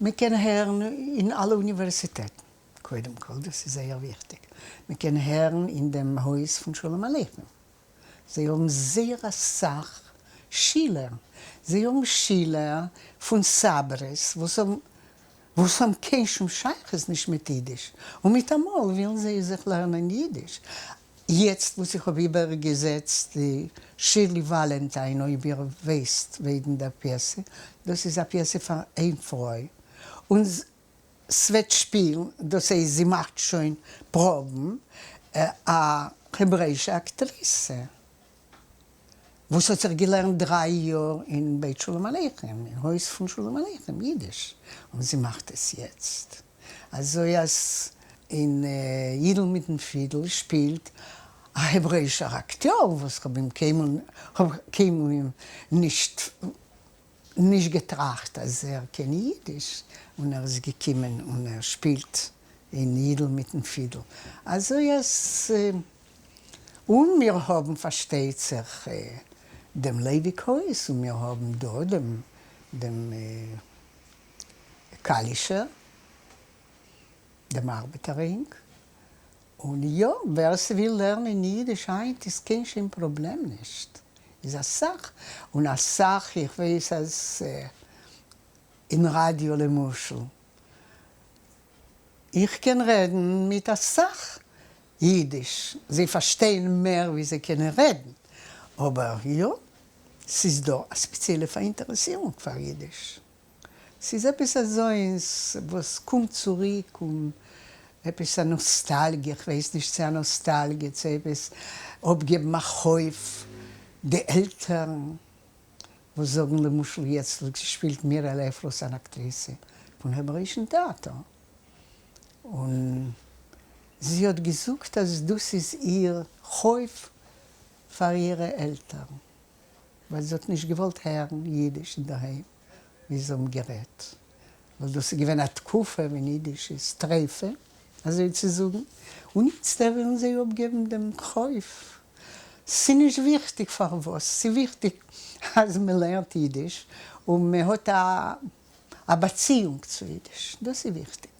מען קען הערן אין אלע אוניווערסיטעטן, קודם כל דאס איז זייער וויכטיג, מען קען הערן אין דעם הויז פון שלום עליכם, זיי האבן זייער אסאך שילער, זיי האבן שילער פון סאברעס וואס האבן וואס האבן קיין שום שייכות נישט מיט אידיש, און מיטאמאל ווילן זיי זיך לערנען אידיש. יעצט וואס איך האב איבערגעזעצט די שירלי וואלענטיין, אויב איר ווייסט וועגן דער פיעסע, דאס איז א פיעסע פאר איין פרוי, און ס'וועט שפילן, דאס הייסט זי מאכט שוין פראבן, א העברעאישע אקטריסע וואס האט זיך געלערנט דריי יאר אין בית שלום עליכם, אין הויז פון שלום עליכם, אידיש, און זי מאכט עס יעצט. אזוי אז אין יידל מיטן פידל שפילט א העברעאישער אקטיאר וואס כ'האב אים קיינמאל כ'האב קיינמאל נישט נישט געטראכט אז ער קען אידיש, און ער איז געקומען און ער שפילט אין יידל מיטן פידל, אזוי אז און מיר האבן פארשטייט זיך דעם לייוויק הויז און מיר האבן דא דעם דעם קאלישער דעם ארבעטער רינג, און יא, ווער ס'וויל לערנען אידיש היינט איז קיין שום פראבלעם נישט, איז אסאך און אסאך, איך ווייס אז אין ראדיא למשל, איך קען רעדן מיט אסאך אידיש, זיי פארשטייען מער ווי זיי קענען רעדן, אבער יא, ס'איז דא א ספעציעלע פאראינטערעסירונג פאר אידיש. ס'איז עפעס אזוינס וואס קומט צוריק און עפעס א נאסטאלגיע, כ'ווייס נישט צו א נאסטאלגיע צו עפעס אפגעבן א חוב די עלטערן וואס זאגן למשל יעצט וואס געשפילט מירעלע אפרת אן אקטריסע פון העברעישן טעאטער און זי האט געזאגט אז דאס איז איר חוב פאר אירע עלטערן. ווייל זי האט נישט געוואלט הערן אידיש אינדערהיים ווי זיי האבן גערעדט, ווייל דאס איז געווען א תקופה ווען אידיש איז טריפה, אזוי צו זאגן, און איצטער ווילן זיי אפגעבן דעם חוב. ס'נישט וויכטיג פארוואס, ס'וויכטיג אז מ'לערנט אידיש און מ'האט א באציאונג צו אידיש, דאס איז וויכטיג.